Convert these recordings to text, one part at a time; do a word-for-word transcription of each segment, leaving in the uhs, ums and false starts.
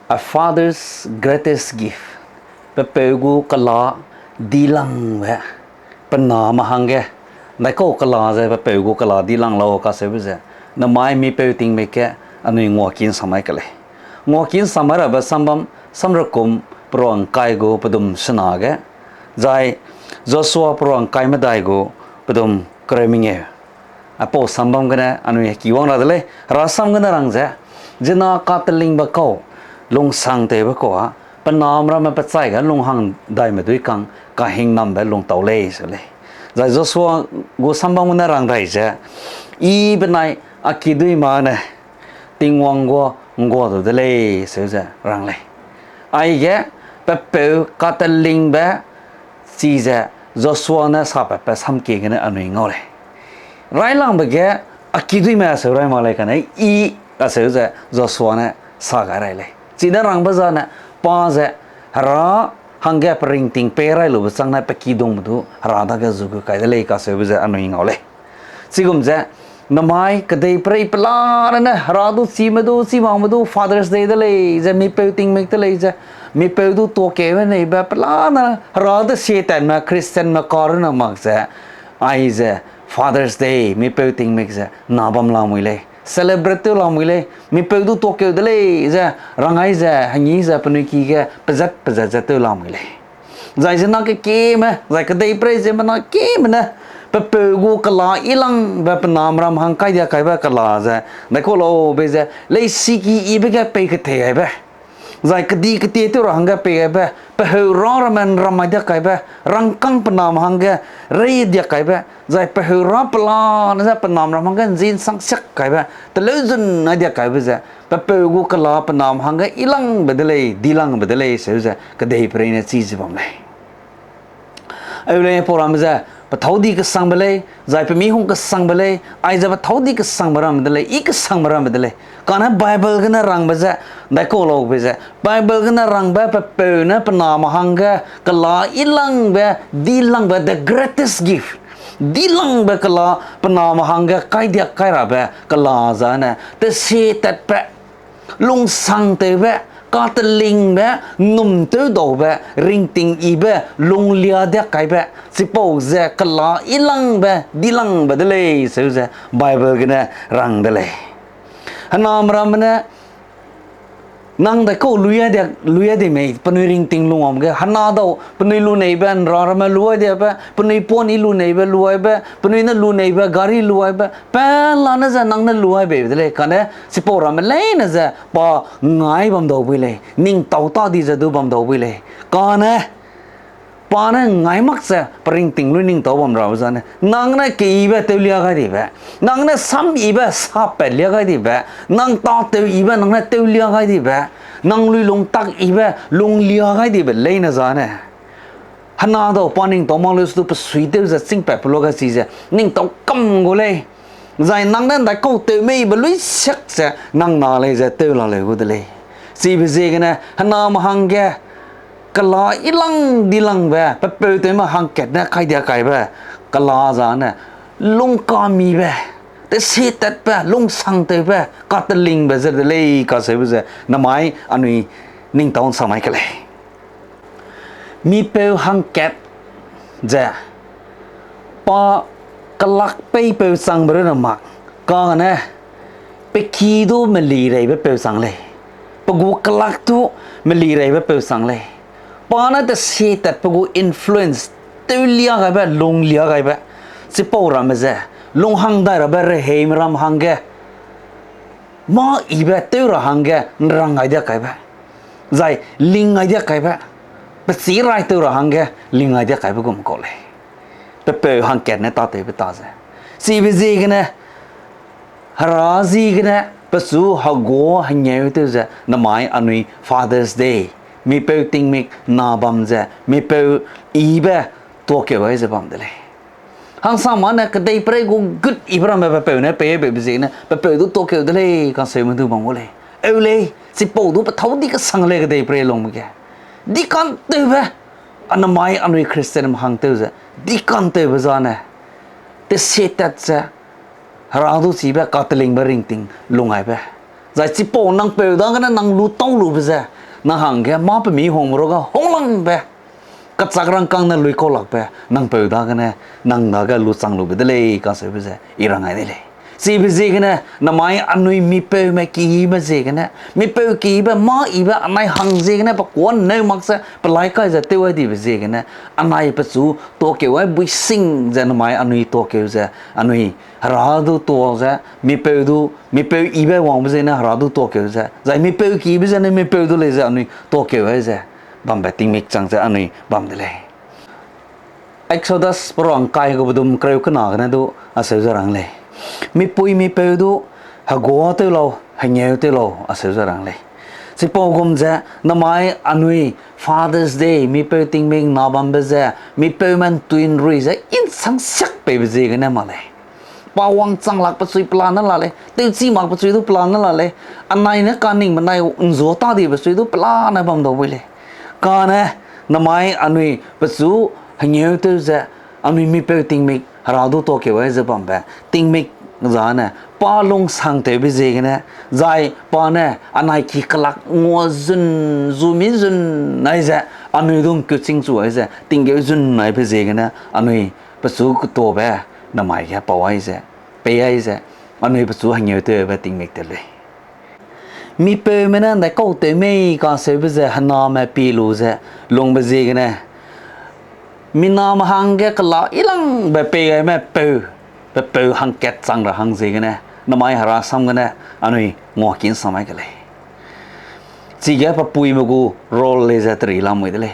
A father's greatest gift. Pe peu gu kela dilangbe, pe name hangge. Ndaikau kela ze pe peu gu kela dilang lau kaseube ze, namai mipeu tingmik ge anui nguakin samai ke lei. Nguakin samai rabe sambam, Samrekum peruangkai gu pedum sena ge, zai Joshua peruangkai medai gu pedum kereu mengeu. Aipau sambam gene anui heki wang ra de lei, Hera sam gene rang ze, ziena katelingbe kau lungsangtewbe kau â, pe name ramme pe chai ge lunghang daime dui kang kahingnambe lungtau lei seu lei. Zai Joshua gu sambam gene rang dai ze, I benai a kiduîme ne Tingwang guâ nggua du de lei seu ze rang lei. Aige pe peu katelingbe chize Joshua ne sapatbe samkie gene anui ngau lei. Railangbe ge a kiduîme seu rai mak lei kane I aseu ze Joshua ne sa gai rai lei. Chine rangbe zane pa ze Hera hangge pe ringting pei rai lube chang ne pe kidungbe du Hera dage zu gu kai de lei kaseube ze anui ngau lei. Chigum ze, namai kedeiperei pelane ne Hera du chime du, chibangbe du Father's Day de lei ze, mipeu tingmik de lei ze, mipeu du tuakeube neibe pelane Hera desietatme Christianme karunne mak ze, aize Father's Day, mipeu tingmik ze na bam lamui lei, celebrate tew lamui lei, mipeu du tuakeu de lei ze, rangai ze, hengî ze, penui ki ge pezat pezat ze tew lamui lei. Zai ziena kekieme, zai kedeiperei ziemmena kieme ne, pe peu gu kela yilangbe pe name ram hang kai dia kaibe kela ze, ndaikau laube ze, leisiki yibe ge pei ketei gaibe. Zai kedi ketie tew ra hangge pei gaibe, pe heu ra ramme ’nram mai dia kaibe, rangkâng pe name hangge rei dia kaibe, zai pe heu ra pelane ze pe name ram hangge ’nzi ’nsang siak kaibe, teleuzun ai dia kaibe ze, pe peu gu kela pe name hangge yilangbe de lei, dilangbe de lei seu ze, kedeiperei ne chize bam lei. Eu lei, pau ramme ze, pe thâu di kesangbe lei, zai pe mi hung kesangbe lei, aize pe thâu di kesangbe ramme de lei, i kesangbe ramme de lei. Kane Bible gene rangbe ze, ndaikau laube ze, Bible gene rangbe pe peu ne pe name hangge, kela yilangbe, dilangbe, the greatest gift. Dilangbe kela pe name hangge kai dia kai rabe kela zane, tesietatbe, lungsangtewbe, katelingbe, ’nnum tewdaube, ringting yibe, lunglia dia kaibe, chipau ze kela yilangbe, dilangbe de lei seu ze Bible gene rang de lei. Hename ramme ne, nang ndaikau lui a di mei, penui ringting lungwang ge, hena dau, penui luneibe ’nra ramme lu ai diabe, penui puan i luneibe lu aibe, penui ne luneibe gari lu aibe, pelane ze nang ne lu ai beibe de lei, kane chipau ramme leine ze pa ngai bam dau bui lei, ning tau ta di ze du bam dau bui lei. Kane pa ne ngai mak ze pe ringting lui ning tau bam rabe zane, nang ne keyibe tewlia gai dibe, nang ne samyibe sapatlia gai dibe, nang tâtewyibe nang ne tewlia gai dibe, nang lui lungtakyibe lunglia gai dibe leine zane, hena dau pa ning tau mak leu sudu pe suitew ze chîngpat pe luage chize ning tau kam gu lei. Zai nang ne ndaikau tew meibe lui siak ze nang na lei ze tew la leu gu de lei. Chibe ziegene hename hangge kela yilang dilangbe, pe peu tewme hangkat ne kai dia kaibe, kela zane, lungkamibe, tesietatbe, lungsangtewbe, katelingbe ze de lei kaseube ze namai anui ning tau ’nsa mai ke lei. Mipeu hangkat ze, pa kelak peipeu changbe runne mak, kane, pe ki du melireibe peu chang lei, pe gu kelak du melireibe peu chang lei. Pa ne tesietat pe gu influence, tewlia gaibe, lunglia gaibe, chipau ramme ze, lunghang dai rabe reheime ram hangge, mâ yibe tew ra hangge ’nrang gai dia kaibe, zai ling gai dia kaibe, pechî rai tew ra hangge ling gai dia kaibe gum kau lei. Pe peu hangkat ne tâtewbe ta ze. Chibe ziegene, Hera ziegene, pechu hegua hengeu tew ze namai anui Father's Day, mipeu tingmik na bam ze, mipeu yibe tuakeu gai ze bam de lei. Hangsame ne kedeiperei gu gut yibe ramme pe peu ne pei beibe ziegene pe peu du tuakeu de lei kaseume du bam gu lei. Eu lei, chipau du pe thâu di kesang lei kedeiperei lungme ge. Dikantewbe, anamai anui Christianme hang tew ze, dikantewbe zane, tesietat ze, Hera du chibe katelingbe ringting lungaibe. Zai chipau nang peu dagene nang lu tau lube ze, nang hangge mâ pemi hungme ruage hunglangbe, kechak rangkâng ne luikau lakbe nang peu dagene, nang dage luchang lube de lei kacheube ze i rang gai de lei. Chibe ziegene namai anui mipeume kime ziegene, mipeu kibe mâ yibe anai hang ziegene pe kuâ nneu mak ze pelai kai ze tew ai dibe ziegene, anai pechu tuakeu ai buising ze namai anui tuakeu ze, anui Hera du tuâ ze, mipeu du, mipeu yibe wangbe ziegene Hera du tuakeu ze, zai mipeu kibe zene mipeu du lei ze anui tuakeu ai ze bambe tingmik chang ze anui bam de lei. Exodus peruangkai gu bedum kereu kena gene du acheu ze rang lei: Mipui mipeu du heguâ tew lau, hengeu tew lau, acheu ze rang lei. Chipau gum ze namai anui Father's Day, mipeu tingmik na bambe ze, mipeume ntui nrui ze insang siak peibe ziegene mak lei. Pa wangchang lakbe chui pelane la lei, tewchi makbe chui du pelane la lei, anai ne kaningbe nai nzua ta dibe chui du pelane bam dau bui lei. Kane namai anui pechu hengeu tew ze, anui mipeu tingmik Hera du tuakeu ai ze bambe tingmik zane pa lungsangtewbe ziegene, zai pa ne anai ki kelak ngua zun, zu mi zun ai ze, anui du ’ngkeuchîng chu ai ze tinggeu zun aibe ziegene, anui pechu ketuabe namai ge pau ai ze, pei ai ze, anui pechu hengeu tewbe tingmik tew lei. Mipeume ne ’ndaikau tew mei kacheube ze hename pie lu ze lungbe ziegene, miname hangge kela yilangbe pei gaime peu, pe peu hangkat chang ra hang ziegene, namai Hera sam gene anui nguakin sam mai ke lei. Chige pe puime gu role lei ze teri lamui de lei.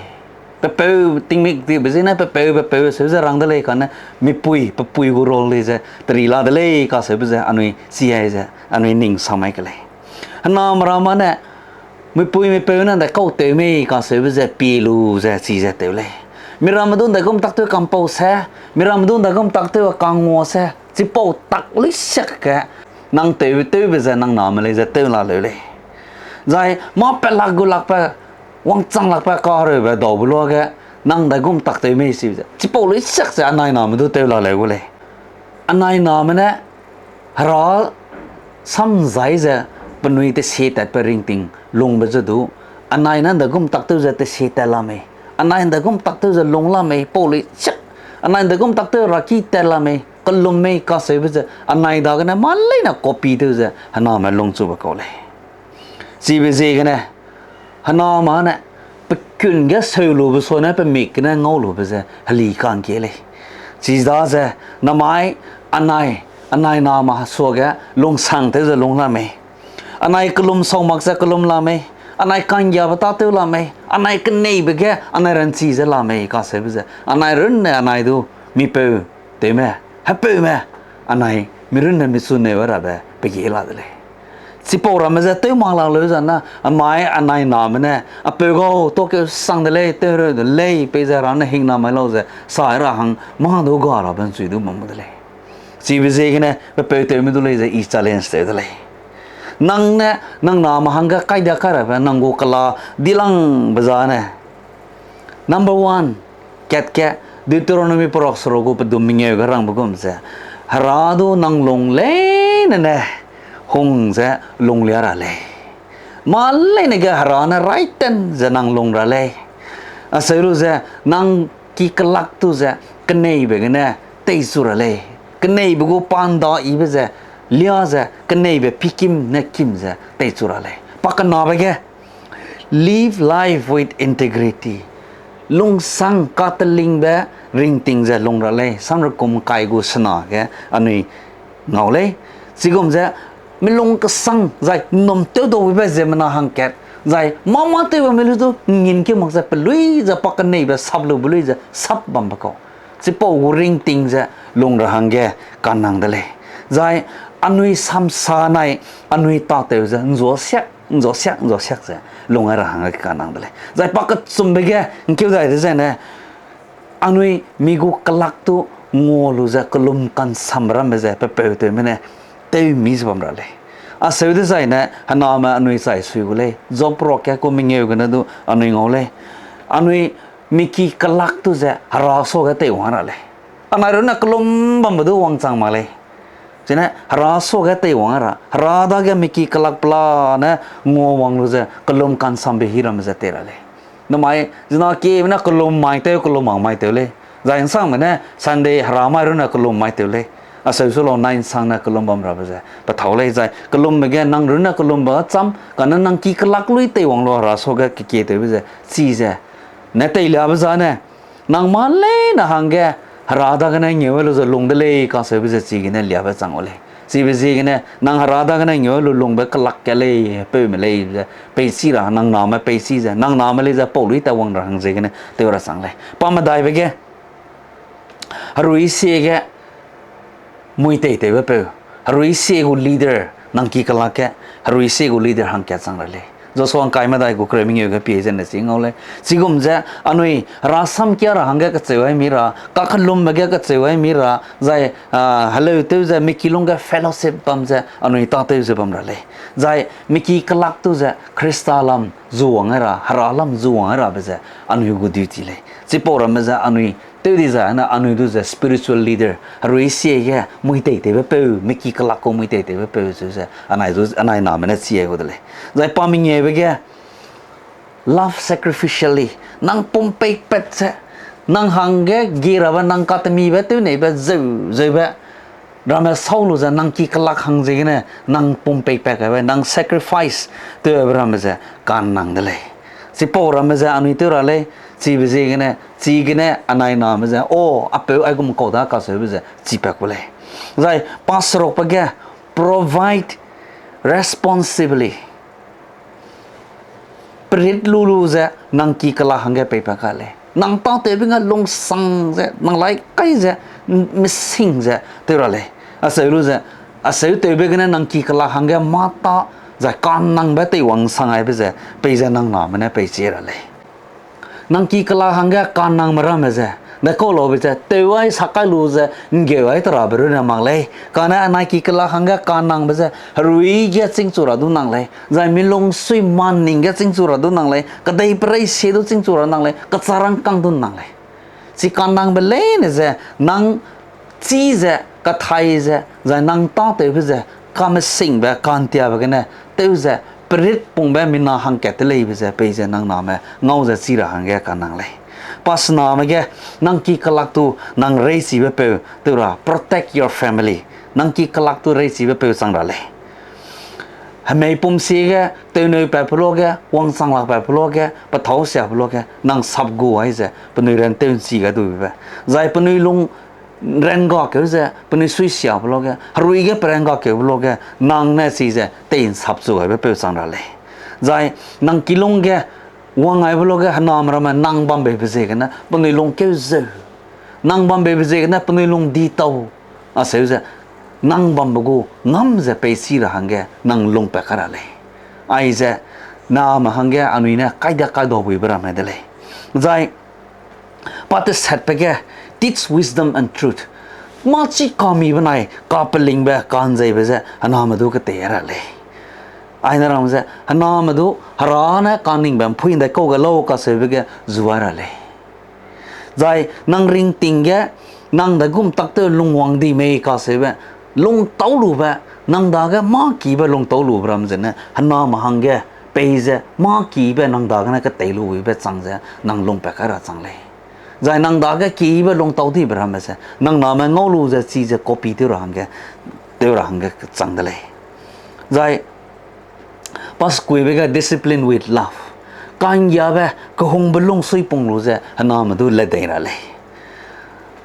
Pe peu tingmik dibe ziegene pe peu, pe peu seu ze rang de lei kane, mipui, pe pui gu role lei ze teri la de lei kacheube ze anui chi ai ze, anui ning sam mai ke lei. Hename ramme ne, mipui mipeu ne ’ndaikau tew mei kacheube ze pie lu ze chi ze tew lei. Miramme du ’ndaigum tak tew kampau se, miramme du ’ndaigum tak tew kangua se, chipau tak lui siak ge nang tew, tewbe ze nang name lei ze tew la leu lei. Zai mâ pelak gu lakbe, wangchang lakbe kahereube daube luage, nang ’ndaigum tak tew mei chibe ze, chipau lui siak ze anai name du tew la leu gu lei. Anai name ne Hera samzai ze penui tesie tatbe ringting lungbe ze du, anai ne ’ndaigum tak tew ze tesie tat la mei, anai ’ndaigum tak tew ze lung la mei, pau lui siak, anai ’ndaigum tak tew raki tat la mei, kelum mei kacheube ze anai dagene mâ leine copy tew ze hename lungchube kau lei. Chibe ziegene, hename ne, pe kun ge seu lube sua ne pe mik gene ngau lube ze heli ka'ngkie lei. Chidaze, namai, anai, anai name suage lungsangtew ze lung la mei, anai kelum sau mak ze kelum la mei, anai ka'nggiabe tâtew la mei, anai keneibe ge anai ranchi ze la mei kacheube ze anai runne anai du mipeu tewme, hepeume, anai mirunne michu neu rabe pe gie la de lei. Chipau ramme ze tew mak lak leu zane, amai anai name ne, apeu gau, tuakeu sang de lei, tew reu de lei, peize Hera ne hingna mai lau ze sa ra hang mâ du ga rabe ’nchui du bam gu de lei. Chibe ziegene pe peu tewme du lei ze i challenge tew de lei. Nang ne nang name hangge kaidia kai rabe nang gu kela dilangbe zane, number one, kat ge, Deuteronomy perak seruk gu pedum mengeu ge rangbe gum ze, Hera du nang lung leine ne hung ze lunglia ra lei. Mâ leine ge Hera ne raiten ze nang lung ra lei. Acheu lu ze nang ki kelak tu ze keneibe gene teichu ra lei. Keneibe gu pa ’nda yibe ze lia ze keneibe pikim ne kim ze teichu ra lei. Pakenabe ge, live life with integrity. Lungsang katelingbe ringting ze lung ra lei. Samrekum kai gu sena ge anui ngau lei. Chigum ze, milung kesang zai ’nnum tewdau bube ziemmena hangkat, zai mâ mâ tewbe mi lu du ’ngnginkie mak ze pelui ze pa keneibe sap lube lui ze sap bambe kau. Chipau gu ringting ze lung ra hangge kanang de lei. Zai anui samsa nai anui tâtew ze ’nzuasiak, ’nzuasiak, ’nzuasiak ze lung ai ra hangge kanang de lei. Zai pakechumbe ge ’ngkeu dai dezaine, anui mi gu kelak tu ngua lu ze kelum kansam ramme ze pe peu tewme ne tew mi ze bam ra lei. Acheu dezaine hename anui chai sui gu lei. Job perak ge ku mengeu gene du anui ngau lei. Anui mi ki kelak tu ze Hera suage teiwang ra lei. Anai runne kelum bambe du wangchang mak lei. Chine hera suage teiwang ra, hera dage miki kelak pela ne nguawang lu ze kelum kansambe hi ramme ze tei ra lei. Namai zina kieme ne kelum mai tew, kelum mang mai tew lei. Zai nsangme ne Sunday hera mai runne kelum mai tew lei. Aseu su lau nai nsang ne kelum bam rabe ze pe thâu lei, zai kelumbe ge nang runne kelumbe cham kane nang ki kelak lui teiwang lu hera suage kekie tewbe ze, chize ne teiliabe zane, nang mâ leine hangge hera dagene ngeu lu ze lung de lei kaseube ze chigene liabe chang u lei. Chibe ziegene nang hera dagene ngeu lu lungbe kelak ka lei, peume lei ze, peichi ra nang name peichi ze, nang name lei ze pau lui teiwang ra hang ziegene tew ra chang lei. Pa medaibe ge, herui sie ge, mui teitewbe peu, herui sie gu leader, nang ki kelak ge, herui sie gu leader hangkat chang ra lei. Joshua ngkai medai gu kereu mengeu ge pie zene chi ngau lei. Chigum ze, anui, hera samkia ra hangge kacheu ai mi ra, kakellumbe ge kacheu ai mi ra, zai, ah, heleu tew ze, miki lungge fellowship bam ze, anui tâtew ze bam ra lei. Zai, miki kelak tu ze, Khrista lam zuwang ai ra, hera lam zuwang ai rabe ze, anui gu duty lei. Chipau ramme ze anui tew di zai ne anui du ze spiritual leader, herui sie ge mui teitewbe peu, miki kelak gu mui teitewbe peu cheu ze, anai du, anai name ne chi ai gu de lei. Zai pa mengeube ge, love sacrificially, nang pum peipat ze, nang hangge gie rabe, nang katemibe, tewneibe, zeu, zeube, ramme sau lu ze, nang ki kelak hang ziegene, nang pum peipat kaibe, nang sacrifice, tewbe ramme ze, kannang de lei. Chipau ramme ze anui tew ra lei, chibe ziegene, chigene anai name ze, o, apeu aigum kau da kaseube ze, chipat ku lei. Zai, pa serukbe ge, provide responsibly. Perit lu lu ze, nang ki kelak hangge peipat ka lei. Nang tâtewbe ge lungsang ze, nang lai kai ze, m-, mesing ze, tew ra lei. Aseu lu ze, aseu tewbe gene nang ki kelak hangge mâ tâ, zai kannangbe teiwang sang aibe ze, peize nang name ne peichi ra lei. Nang ki kelak hangge kannangme ramme ze, daikau laube ze, tew ai sak kai lu ze, nggeu ai terabe runne mak lei. Kane anai ki kelak hangge kannangbe ze, herui ge chîngchu ra du nang lei. Zai mi lungsui maning ge chîngchu ra du nang lei. Kedeiperei sie du chîngchu ra nang lei. Kecharangkâng du nang lei. Chi kannangbe leine ze, nang chi ze, kathai ze, zai nang tâtewbe ze, kamesingbe, kantiabe gene, tew ze, perit pungbe mina hangkat te leibe ze, peize nang name, ngau ze chi ra hangge kannang lei. Pa sename ge, nang ki kelak tu, nang reichibe peu, tew ra, protect your family. Nang ki kelak tu reichibe peu chang ra lei. Hemei pum sie ge, tewneu pat pe luage, wangchang lak pat pe luage, pethâu sia pe luage, nang sap gu ai ze, penui ran tew nchi gai du be. Zai penui lung ran ga keu ze, penui sui sia pe luage, herui ge pe ran ga keu pe luage, nang ne chize, tei nsap chu gaibe peu chang ra lei. Zai, nang kilung ge, wang aibe luage, hename ramme nang bambe be ziegene, penui lung keu zeu. Nang bambe be ziegene, penui lung di tau. Aseu ze, nang bambe gu ngam ze peichi ra hangge nang lungpat kai ra lei. Aize, name hangge anui ne kaidia kaidaubuibe ramme de lei. Zai, pa tesatbe ge, teach wisdom and truth. Mâ chi kamibe nai, kapelingbe, ka'nzeibe ze, hename du ketei ra lei. Aine ram ze, hename du, hera ne kaningbe mpui ndaikau ge lau kaseube ge, zu ai ra lei. Zai nang ringting ge, nang daigum tak tew lungwang di mei kaseube, lungtau lube, nang dage mâ kibe lungtau lube ram zene, hename hangge, peize, mâ kibe nang dagene ketei lubuibe chang ze, nang lungpat kai ra chang lei. Zai nang dage kibe lungtau dibe ramme ze, nang name ngau lu ze chize copy tew ra hangge, tew ra hangge chang de lei. Zai, pa sekuibe ge discipline with love. Ka'nggiabe, kehungbe lungsui pung lu ze, hename du ledei ra lei.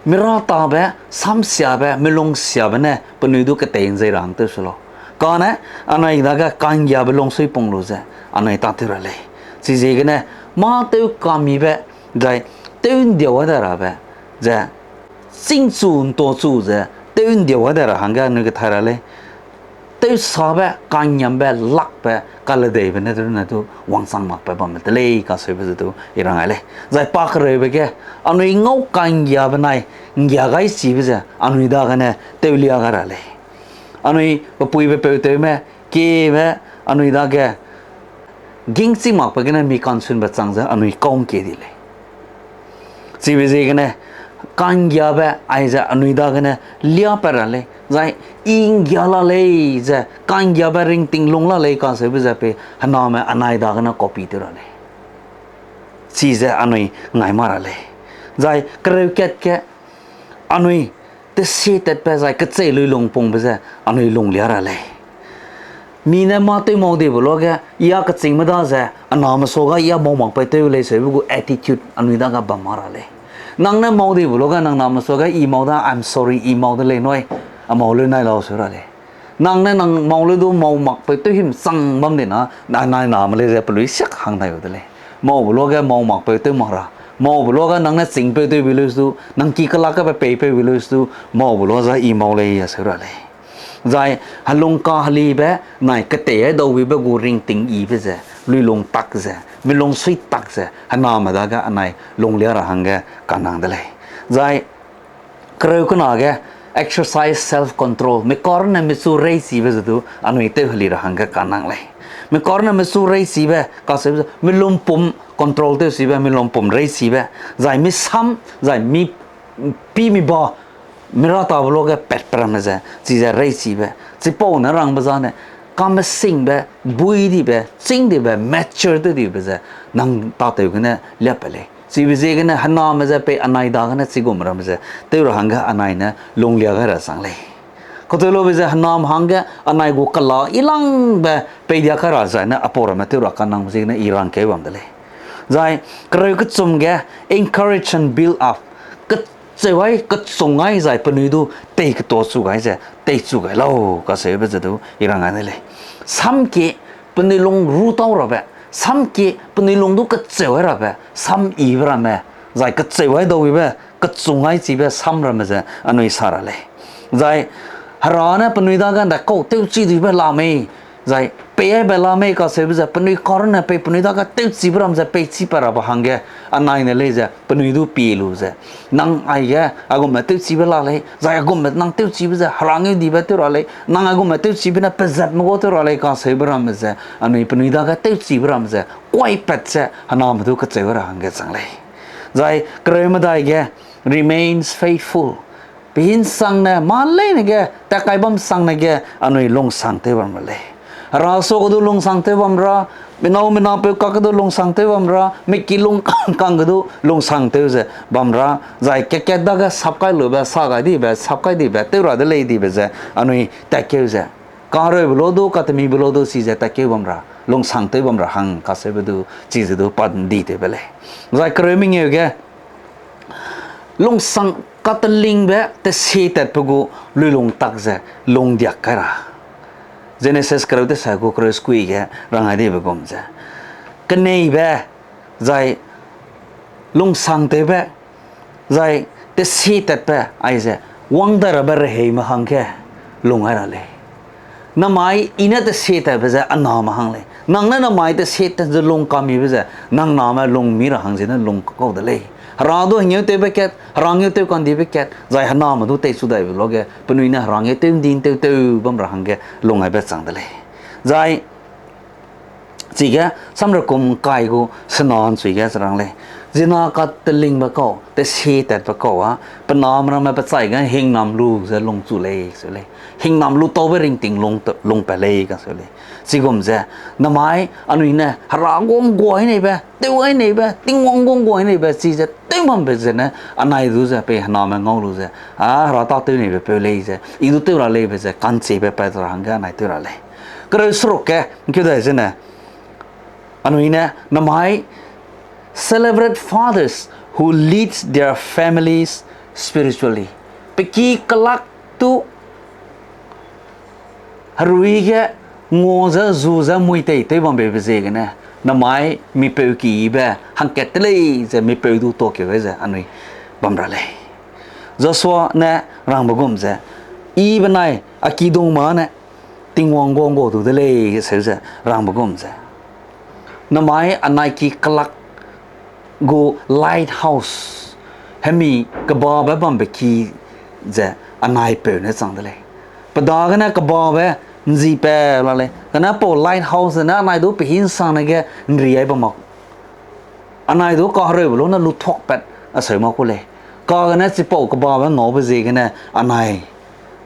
Mira tabe, samsiabe, melungsiabe ne, penui du ketei nzei ra hang tew se lau. Kane, anui dage ka'nggiabe lungsui pung lu ze, anui tâtew ra lei. Chiziegene, mâ tew kamibe, zai, tew ndiau ai de rabe, ze, chîngchu ntachu ze, tew ndiau ai de ra hangge anui kethai ra lei. Tewsabe, ka'nggiambe, lakbe, kaledeibe ne du, ne du, wangchang makbe bamme de lei, kaseube ze du, i rang ai lei. Zai pa kereube ge, anui ngau ka'nggiabe nai, nggia gai chibe ze, anui dagene, tewlia gai ra lei. Anui, pepuibe peutewme, kieme, anui dage, gingchî makbe gene mi kansunbe chang ze anui kau ngkie di lei. Chibe ziegene, ka'nggiabe aize anui dagene liapat ra lei, zai i ’nggia la lei ze, ka'nggiabe ringting lung la lei kacheube ze pei hename anai dagene copy tew ra lei. Chize anui ngai ma ra lei. Zai kereu kat ge anui tesie tatbe zai kechei lui lungpungbe ze anui lunglia ra lei. Mi ne mâ tew mau dibe luage, i a kechîngme da ze, a name suage i a mau makpeu tew lei seube gu attitude anui dage bam ma ra lei. Nang ne mau dibe luage, nang name suage i mau da, I'm sorry, i mau de lei nui, a mau leu nai lau seu ra lei. Nang ne nang mau leu du mau makpeu tew himchang bam di na, nai name lei ze pelui siak hang dai u de lei. Maube luage mau makpeu tew mak ra, maube luage nang ne chîngpeu tew bi leu du, nang ki kelak ge pe peipeu bi leu du, maube luage i mau lei a seu ra lei. Zai helung kahelibe, nai ketei ai dauwibe gu ringting yibe ze, lui lung tak ze, mi lung sui tak ze, hename dage anai lunglia ra hangge kanang de lei. Zai kereu kena ge, exercise self control, mi karne michu reichibe ze du anui tew heli ra hangge kanang lei. Mi karne michu reichibe kacheube ze mi lumpum control tewchibe, mi lumpum reichibe, zai mi sam, zai mi pi mi ba, mi ratabe luage patpe ramme ze chize reichibe, chipau ne rangbe zane, kamesingbe, bui dibe, chîng dibe, mature tew dibe ze nang tatew gene liapat lei. Chibe ziegene hename ze pei anai dagene chigum ramme ze tew ra hangge anai ne lunglia gai ra chang lei. Kateu lube ze hename hangge anai gu kela ilangbe peidia kai ra zai ne apau ramme tew ra kanangbe ziegene i rangkeu bam de lei. Zai kereu kechum ge, encourage and build up. Kecheu ai, kechung ai zai penui du tei ketuachu gai ze, teichu gai lau kacheube ze du i rang gai de lei. Sam kie penui lung ru tau rabe, sam kie penui lung du kecheu ai rabe, sam yibe ramme, zai kecheu ai dauwibe, kechung ai chibe sam ramme ze anui sa ra lei. Zai Hera ne penui dage ’ndaikau tewchi dibe la mei, zai pei aibe la mei kacheube ze penui karne pei penui dage tewchibe ram ze peichi pat rabe hangge, anai ne lei ze penui du pie lu ze, nang aige aigumme tewchibe la lei, zai aigumme nang tewchibe ze Hera ngeu dibe tew ra lei, nang aigumme tewchibe ne pezatme gau tew ra lei kacheube ramme ze, anui penui dage tewchibe ram ze kuaipat ze hename du kecheu ra hangge chang lei. Zai kereu medai ge, remains faithful. Pehinsangne, mâ leine ge, tat kai bam sangne ge, anui lungsangtew bam ra lei. Hera suage du lungsangtew bam ra, mi nâu mi napeu kakge du lungsangtew bam ra, miki lungkangge du lungsangtew ze bam ra, zai kat-kat dage sap kai lube, sa gai dibe, sap kai dibe, tew ra de lei dibe ze, anui tatkeu ze, kahereube lau du, katemibe lau du, chize tatkeu bam ra, lungsangtew bam ra hang kacheube du, chize du pa ’ndi tewbe lei. Zai kereu mengeu ge, lungsang katelingbe tesie tatbe gu luilung tak ze lungdiak kai ra. Jenesis kereu tesat gu kereu sekui ge rang gai dibe gum ze, keneibe, zai lungsangtewbe, zai tesie tatbe aize wang dai rabe reheime hangge lung gai ra lei. Namai i ne tesie tatbe ze a name hang lei. Nang ne namai tesie tat ze lung kamibe ze nang name lung mi ra hang ziene lung kau de lei. Hera du hengeu tewbe kat, Hera ngeu tew kandibe kat, zai hename du teichu daibe luage penui ne Hera ngeu tew ’ndi tew tew bam ra hangge lung gaibe chang de lei. Zai chige Samrekum ’ngkai gu sena ’nchui ge ze rang lei. Ziemmena katelingbe kau, tesie tatbe kau â, pe name ramme pe chai ge hingnam lu ze lungchu lei, seu lei. Hingnam lu taube ringting lung, lungpat lei, kaseu lei. Chigum ze, namai anui ne Hera guang guai neibe, tew ai neibe, Tingwang guang guai neibe, chize tew bambe zene, anai du ze pei hename ngau lu ze, a, Hera tâtew neibe peu lei ze, i du tew ra leibe ze, ka'nchibe pat ra hangge anai tew ra lei. Kereu seruk ge ’ngkeu dai zene, anui ne namai celebrate fathers who lead their families spiritually. Pe ki kelak tu herui ge ngua ze, zu ze, mui tei tew bambeibe ziegene, namai mipeu ki yibe hangkat te lei ze mipeu du tuakeu ze anui bam ra lei. Joshua ne rangbe gum ze, I benai a kidung ma ne Tingwang guang gua du de lei, seu ze rangbe gum ze, namai anai ki kelak gu lighthouse, hemi kebabe bambe ki ze anai peu ne chang de lei. Pe dagene kebabe ’nzipat la lei. Kane pau lighthouse ne anai du pehinsangne ge ’nri ai bam mak, anai du kahereube lu ne luthuakpat aseu mak ku lei. Kagene chipau kebabe ngaube ziegene anai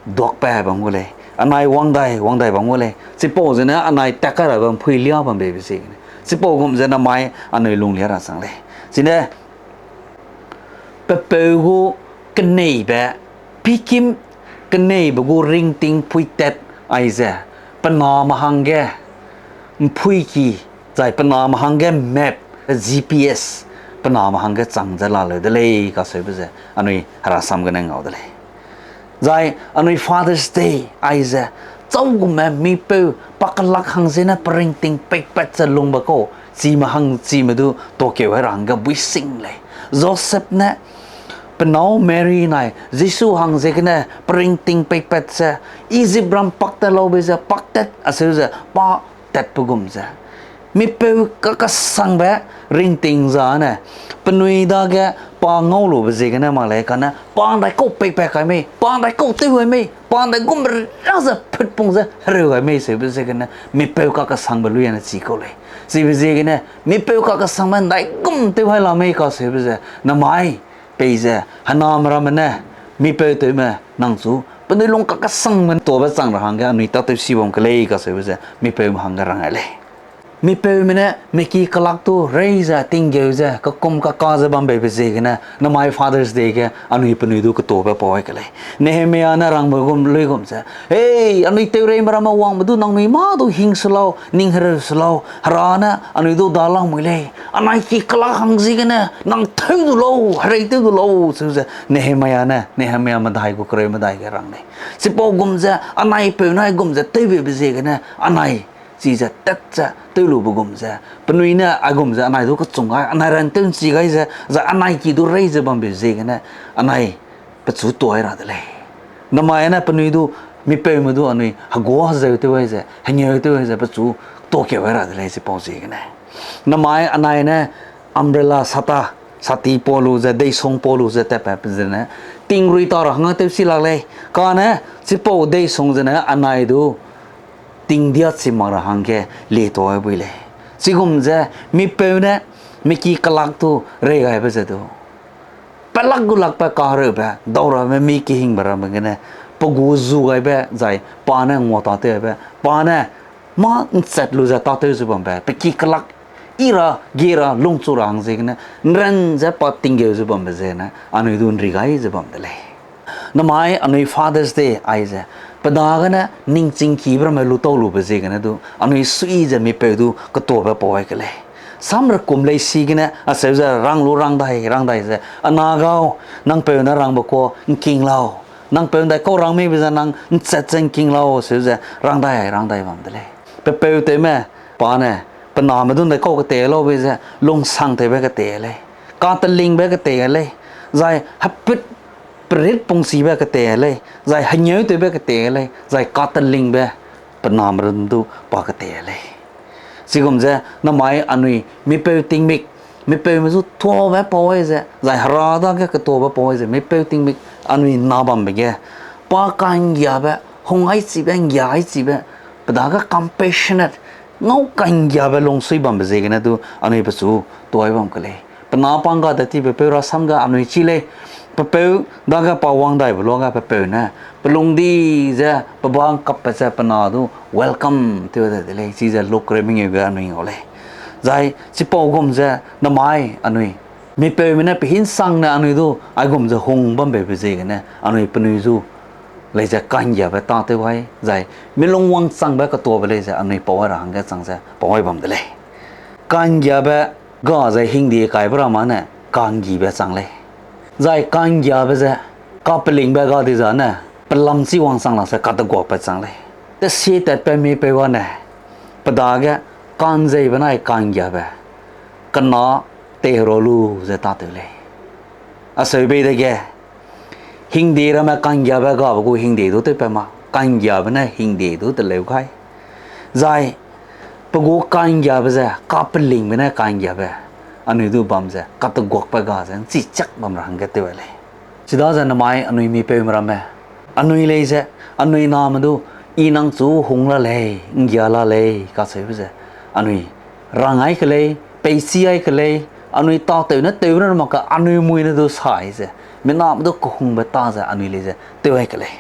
duakpa bam gu lei. Anai wangdai, wangdai bam gu lei. Chipau zene anai tat kai rabe ’mpui lia bambe be ziegene, chipau gum ze namai anui lunglia ra chang lei. Chine, pepeu gu keneibe, pikim keneibe gu ringting puitat aize, pe name hangge ’mpuiki, zai pe name hangge map, G P S, pe name hangge chang ze laleu de lei kaseube ze, anui herasam gene ngau de lei. Zai anui Father's Day aize, châugumme mipeu pa kelak hang ziene pe ringting peipat ze lungbe kau, chime hang chime du tokeu ai ra hangge bui sing lei. Joseph ne pe nâu Mary nai Jisu hang ziegene pe ringting peipat ze, Ijipram paktat laube ze paktat aseu ze pa tatpe gum ze, mipeu kakesangbe ringting zane, penui dage pa ngaulube ziegene mak lei kane, pa ’ndaikau peipat kai mei, pa ’ndaikau tew gai mei, pa ’ndaigum ra ze phutpung ze hereu gai mei seube ziegene, mipeu kakesangbe lui ane chi kau lei. Chibe ziegene, mipeu kakesangbe ’ndaigum tew hai la mei kaseube ze, namai peize, hename ramme ne, mipeu tewme nang chu penui lung kakesangbe tuabe chang ra hangge anui tâtew si bam ke lei kaseube ze, mipeume hangge rang ai lei. Mipeume ne miki kelak tu rei ze tinggeu ze kekum kaka ze bambe be ziegene namai Father's Day ge anui penui du ketuabe pau ai ke lei. Nehemia ne rangbe gum luigum ze, Hei, anui teureime ramme wangbe du nangnui mâ du hing se lau, ning hereu se lau, Hera ne anui du dalang mui lei. Anai ki kelak hang ziegene nang tew du lau, herei tew du lau, cheu ze Nehemia ne, Nehemia medai gu kereu medai ge rang lei. Chipau gum ze anai peu nai gum ze tewbe be ziegene anai chize tat ze tew lube gum ze, penui ne aigum ze anai du kechung gai, anai ran tew ’nchi gai ze, zai anai ki du rei ze bambe ziegene, anai pechu tuai ra de lei. Namai ne penui du, mipeume du anui hegua hezeu tew ai ze, hengeu tew ai ze, pechu tuakeu ai ra de lei chipau ziegene. Namai anai ne umbrella sata, sati pau lu ze, deisung pau lu ze tatpat pe zene, tingrui ta ra hangge tew si lak lei. Kane, chipau deisung zene anai du, tingdia chi mak ra hangge lietuâ bui lei. Chigum ze, mipeu ne, miki kelak tu rei gaibe ze du, pelak gu lakbe kahereube, dau ramme mi kehingbe ramme gene, pe gu zu gaibe, zai pa ne nguatâtewbe, pa ne mâ ’nchat lu ze tâtew ze bambe, pe ki kelak i ra, gie ra, lungchu ra hang ziegene, ’nran ze pa tinggeu ze bambe ziegene, anui du ’nri gai ze bam de lei. Namai anui Father's Day aize, pe dagene ningchingkibe ramme lu tau lube ziegene du, anui sui ze mipeu du ketuabe pau ai ke lei. Samrekum leisi gene acheu ze rang lu rang dai, rang dai ze, ana gau, nang peu ne rangbe kua ’ngking lau, nang peu ’ndaikau rang meibe ze nang ’nchat ze ’ngking lau, acheu ze rang dai, rang dai bam de lei. Pe peu tewme, pa ne, pe name du ’ndaikau ketei laube ze, lungsangtewbe ketei lei. Katelingbe ketei lei. Zai heput perit pungchibe ketei lei. Zai hengeutewbe ketei lei. Zai katelingbe pe name ram du pa ketei lei. Chigum ze namai anui mipeu tingmik, mipeume zu tuabe pau ai ze, zai Hera dage ketuabe pau ai ze, mipeu tingmik anui na bambe ge, pa ka'nggiabe, hung aichibe, ’nggia aichibe, pe dage compassionate, ngau ka'nggiabe lungsui bambe ziegene du anui pechu tuai bam ke lei. Pe na pa ’ngga de tibe peu rasam ge anui chi lei, pe peu dage pa wang daibe luage pe peu ne, pe lung di ze, pe ba ’ngkappat ze pe na du welcome tew de de lei, chize Luk kereu mengeu ge anui ngau lei. Zai chipau gum ze namai anui mipeume ne pe hinsangne anui du aigum ze hung bambe be ziegene anui penui zu lei ze ka'nggiabe tâtew ai, zai milung wangchangbe ketuabe lei ze anui pau ai ra hangge chang ze pau ai bam de lei. Ka'nggiabe ga ze hingde kaibe ramme ne ka'nggibe chang lei. Zai ka'nggiabe ze kapelingbe ga di zane, pelam chi wangchang lak ze kateguakbe chang lei. Tesie tatpat mipeu â ne, pe dage ka'nzeibe nai ka'nggiabe, kena teihero lu ze tâtew lei. Acheu bei dege, hingde ramme ka'nggiabe gabe gu hingde du tewpat ma, ka'nggiabe ne hingde du teleu gai. Zai, pe gu ka'nggiabe ze, kapelingbe ne ka'nggiabe, anui du bam ze, kateguakbe ga ze, ’nchi chak bam ra hangge tew ai lei. Chidaze namai anui mipeume ramme, anui lei ze, anui name du, I nang chu hung la lei, ’nggia la lei, kacheube ze, anui rang ai ke lei, peichi ai ke lei, anui tâtew ne tewbe ne mak ka anui mui ne du sai ze, miname du kehungbe tâ ze anui lei ze tew ai ke lei.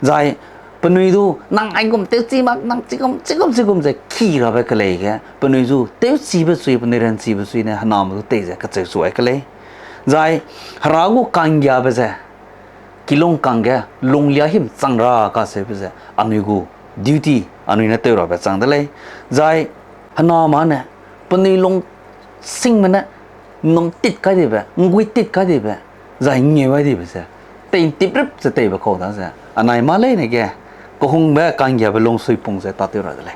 Zai penui du nang aigum tewchi mak, nang chigum, chigum, chigum ze ki rabe kelei ge, penui zu tewchibe sui, penui ranchibe sui ne hename du tei ze kacheu chu ai kelei. Zai Hera gu ka'nggiabe ze, kilung kangge lunglia him chang ra kaseube ze, anui gu duty, anui ne tew rabe chang de lei. Zai hename ne, penui lungsingme ne, ’nnum tit kai dibe, ’nggui tit kai dibe, zai ngeu ai dibe ze, tei ’ntiprip ze teibe kau da ze, anai mâ leine ge, kehungbe ka'nggiabe lungsuipung ze tâtew ra de lei.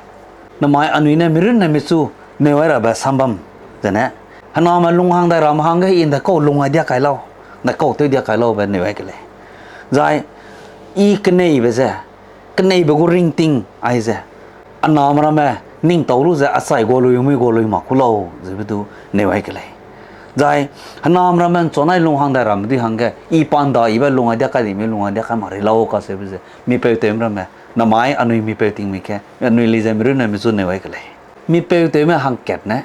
Namai anui ne mirunne michu neu ai rabe sambam zene, hename lunghang dai ramme hangge i ’ndaikau lung ai dia kai lau, ’ndaikau tew dia kai laube neu ai kelei. Zai i keneibe ze, keneibe gu ringting aize, aname ramme ning tau lu ze achai gualui mui gualui mak ku lau zebe du neu ai kelei. Zai hename ramme ’nchunai lunghang dai ramme dui hangge i pa ’nda ibe lung ai dia kai di mi lung ai dia kai mak rei lau kaseube ze, mipeu tewme ramme, namai anui mipeu tingmi ke, anui lei ze mirunne michu neu ai kelei. Mipeu tewme hangkat ne,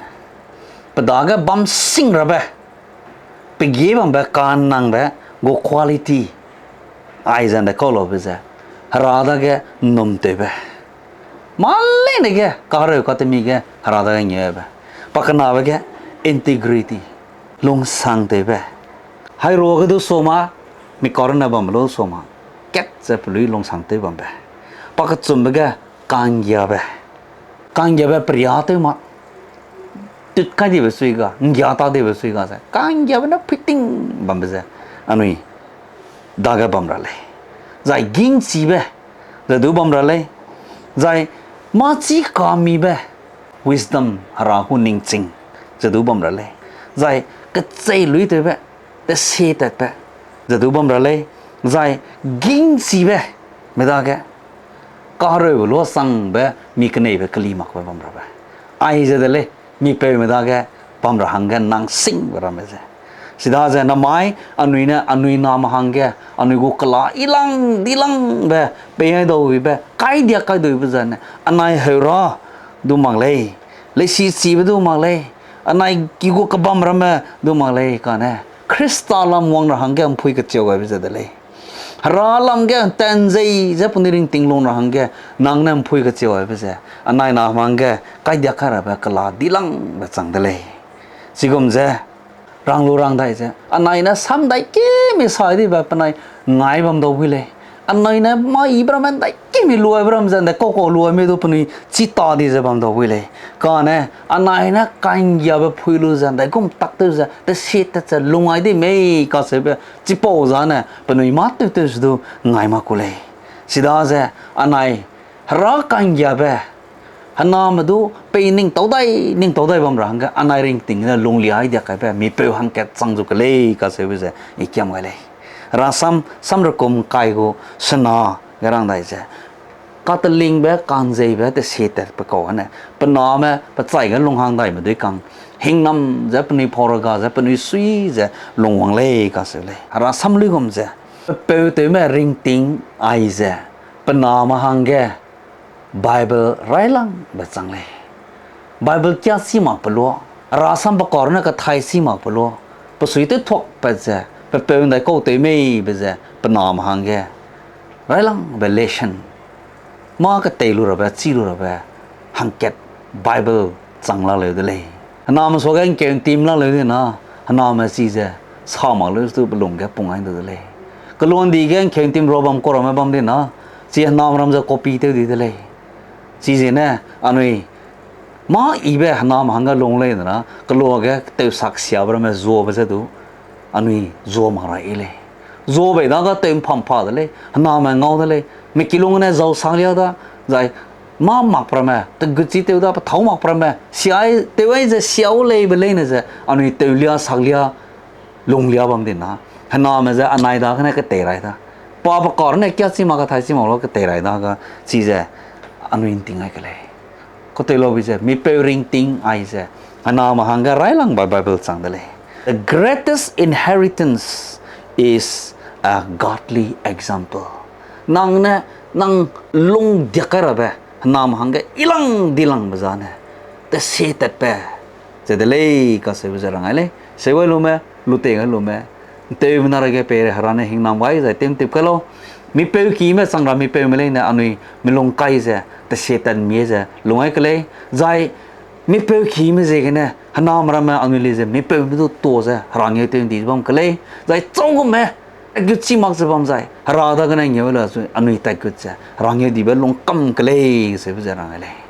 pe dage bam sing rabe, pe gie bambe ka'nnangbe gu quality aize ’ndaikau laube ze, Hera dage ’nnum tewbe. Mâ leine ge kahereu katemi ge Hera dage ngeube. Pakenabe ge integrity, lungsangtewbe. Hairuage du soma, mi karune bambe lu soma, kat ze pelui lungsangtew bambe. Pakechumbe ge ka'nggiabe. Ka'nggiabe peria tew ma, tut kai dibe sui ga, ’nggia ta dibe sui ga ze, ka'nggiabe ne phuiting bambe ze, anui dage bam ra lei. Zai gingchibe ze du bam ra lei. Zai mâ chî kamibe, wisdom, Hera gu ningching ze du bam ra lei. Zai kecheiluitewbe, tesietatbe ze du bam ra lei. Zai gingchibe me dage kahereube luasangbe mi keneibe keli makbe bam rabe. Aize de lei, mipeume dage bam ra hangge nang singbe ramme ze. Chidaze namai anui ne anui name hangge, anui gu kela ilang dilangbe, pei ai dauibe, kai dia kai duibe zene, anai heu ra du mak lei, leisi chibe du mak lei, anai ki gu kebam ramme du mak lei kane, Khrista lam wang ra hangge ’mpui kecheu gaibe ze de lei. Hera lam ge ’ntanzei ze penui ringting lung ra hangge, nang ne ’mpui kecheu gaibe ze, anai name hangge, kai dia kai rabe kela dilangbe chang de lei. Chigum ze, rang lu rang dai ze, anai ne sam ’ndaikimi sai dibe penai ngai bam dau bui lei. Anai ne mâ yibe ramme ’ndaikimi luaibe ram ze, ’ndaikau kau luai mi du penui chi ta di ze bam dau bui lei. Kane, anai ne ka'nggiabe phui lu ze, ’ndaigum tak tew ze, tesietat ze, lungai di mei kaseube, chipau zane, penui mâ tewtew se du ngai mak ku lei. Chidaze, anai, Hera ka'nggiabe, hename du pei ning tau dai, ning tau dai bam ra hangge, anai ringting ne lunglia ai dia kaibe, mipeu hangkat chang zu ke lei kaseube ze, i kiam gai lei. Hera sam, Samrekum kai gu sena ge rang dai ze, katelingbe, ka'nzeibe, tesietatbe kau ane, pe name, pe chai ge lunghang daime dui kang, hingnam ze penui pau rega ze penui sui ze lungwang lei kaseu lei. Hera sam luigum ze, pe peu tewme ringting aize, pe name hangge, Bible railangbe chang lei. Bible kia chî mak pe lua, Hera sam pe kar ne kathai chî mak pe lua, pe sui tewthuakpat ze, pe peu ’ndaikau tew meibe ze, pe name hangge, railangbe lesson, mâ ketei lu rabe, chî lu rabe, hangkat Bible chang la leu de lei. Hename suage ’ngkeu ’ntim la leu de na, hename chize, sa mak leu stu pe lung ge pung ai du de lei. Keluandi ge ’ngkeu ’ntim ra bam kau ramme bam de na, chi hename ram ze copy tew di de lei. Chize ne, anui, mâ yibe hename hangge lung lei de na, kelua ge tewsak siabe ramme zuabe ze du, anui zua mak ra i lei. Zua bei dage tew ’mpam pa de lei, hename ngau de lei, mekilung ne zau sang lia da, zai mâ mak pe ramme, tegut chi tew da, pethâu mak pe ramme, siai, tew ai ze siau leibe leine ze, anui tew lia, sak lia, lung lia bam di na, hename ze anai dagene ketei rai da. Pa pe kar ne kia chî mak kathai chî mak lua ketei rai dage, chize anui ’nting ai ke lei. Ketei laube ze, mipeu ringting aize, hename hangge railangbe Bible chang de lei. The greatest inheritance is a godly example. Nang ne, nang lung diak kai rabe, hename hangge ilang dilangbe zane, tesietatbe, ze de lei kaseube ze rang ai lei. Seugai lume, lutei gai lume, ’nteumena rage pei re Hera ne hingnam gai zai tew'ntip kai lau. Mipeukime chang ra mipeume leine anui milung kai ze, tesie tatmie ze lung ai ke lei, zai mipeukime ziegene hename ramme anui lei ze mipeume du tuâ ze Hera ngeu tew ’ndi ze bam ke lei, zai chau gume, agut chî mak ze bam zai, Hera dagene ngeu la zu anui tatgut ze Hera ngeu dibe lungkam ke lei, seube ze rang ai lei.